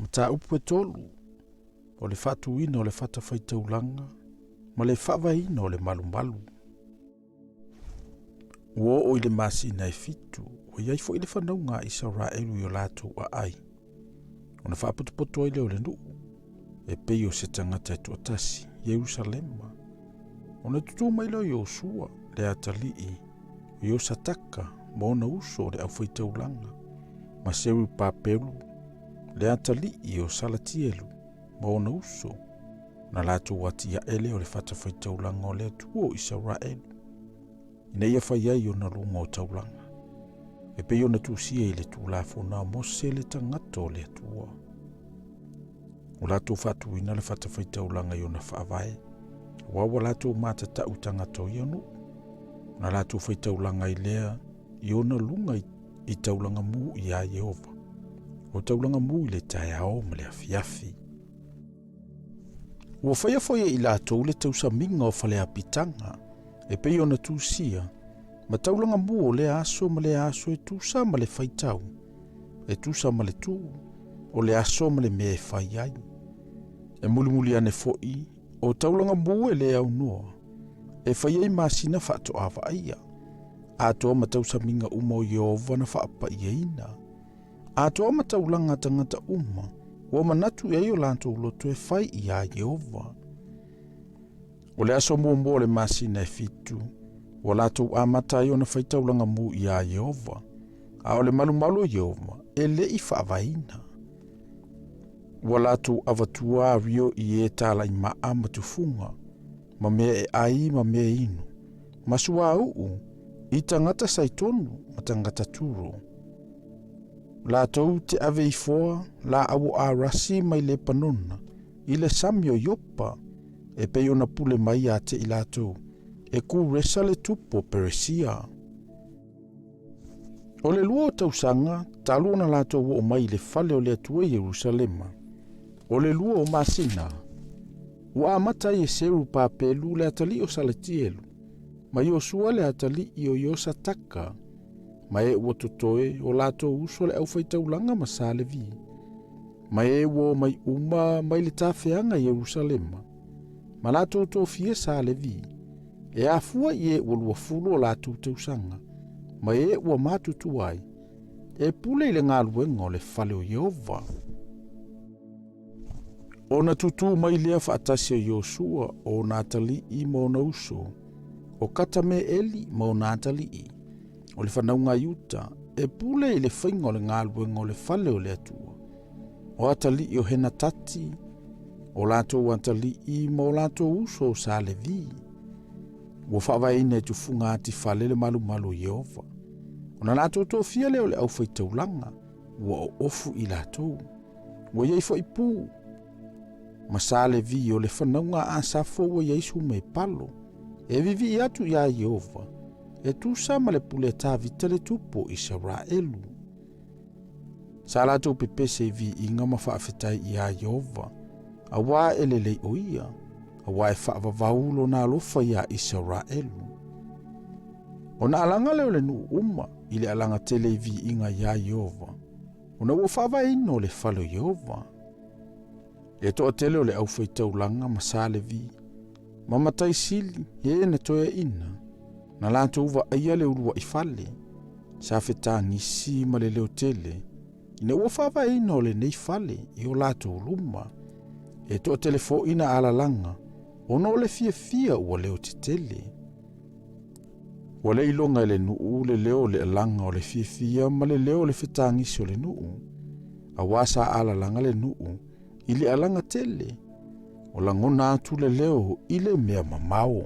Mataupu e tolu, o le faatuina o le fatafaitaulaga ma le faavaeina o le malumalu. Ua oo i le masina e fitu, ua i ai foi le fanauga a Isaraelu i o latou aai, ona faapotopoto ai lea o le nuu, e pei o se tagata e toatasi, Ierusalema. Ona tutū mai lea o Iosua, le atalii, o Iosataka ma ona uso o le aufaitaulaga, ma Serubabelu, le atalii o Salatielu ma ona uso, na latou atiae lea o le fatafaitaulaga o le Atua o Isaraelu, ina ia fai ai ona luga o taulaga, e pei ona tusia i le Tulafono a Mose le tagata o le Atua. Ua latou faatuina le fatafaitaulaga i ona faavae, aua ua latou matatau i tagata o ia nuu, na latou faitaulaga ai lea i ona luga i taulaga mu iā Ieova, o taulaga mu i le taeao ma le afiafi. Ua faia foi e i latou le tausamiga o faleapitaga, e pei ona tusia, ma taulaga mu o lea aso ma lea aso e tusa ma le faitau, e tusa ma le tū, o le aso ma le mea e fai ai. E mulimuli ane foi, o taulaga mu e le aunoa, e fai ai masina faatoa vaaia, atoa ma tausamiga uma o Ieova na faapaiaina, atoa ma taulaga a tagata uma, ua manatu i ai o latou loto e fai iā Ieova. O le aso muamua o le masina e fitu, ua latou amata ai ona fai taulaga mu iā Ieova, a o le malumalu o Ieova e le i faavaeina. Ua latou avatua ario i e talaimaa ma tufuga, ma mea e ai ma mea e inu, ma suauu i tagata Saitonu ma tagata Turo. Latou te ave ifoa laau o arasi mai Lepanona i le sami o Iopa, e pei ona pule mai ia te i latou, e Kuresa le tupu o Peresia. O le lua o tausaga talu ona latou oo mai i le fale o le Atua i Ierusalema, o le lua o masina, ua amata ai e Serubabelu le atalii o Salatielu, ma Iosua le atalii o Iosataka, ma e ua totoe o latou uso le aufaitaulaga ma Sa Levi, ma e ua omai uma mai le tafeaga i Ierusalema, ma latou tofia Sa Levi, e afua i e ua 20 o latou tausaga, ma e ua matutua ai, e pule i le galuega o le fale o Ieova. Ona tutū mai lea faatasi o Iosua o ona atalii ma ona uso, o Katameeli ma ona atalii, o le fanauga a Iuta, e pule i le faiga o le galuega o le fale o le Atua. O atalii o Henatati, o latou atalii ma o latou uso o Sa Levi. Ua faavaeina e tufuga atifale le malumalu o Ieova. Ona latou tofia lea o le aufaitaulaga, ua oofu i latou. Ua i ai foi pū ma Sa Levi o le fanauga a Asafo ua i ai Sumepalo, e vivii atu iā Ieova, e tusa ma le pule a Tavita le tupu o Isaraelu. Sa latou pepese i viiga ma faafetai iā Ieova, auā e lelei o ia, auā e faavavau lona alofa iā Isaraelu. Ona alaga lea o le nuu uma i le alaga tele i viiga iā Ieova, ona ua faavaeina o le fale o Ieova. Le toatele o le aufaitaulaga ma Sa Levi, ma matai sili, e na toeaina, na latou vaaia le uluai fale, sa fetagisi ma le leo tele, ina ua faavaeina o lenei fale i o latou luma. E toatele foi na alalaga, ona o le fiafia ua leo tetele. Ua le iloga e le nuu le leo o le alaga o le fiafia ma le leo o le fetagisi o le nuu, auā sa alalaga le nuu i le alaga tele, o lagona atu le leo i le mea mamao.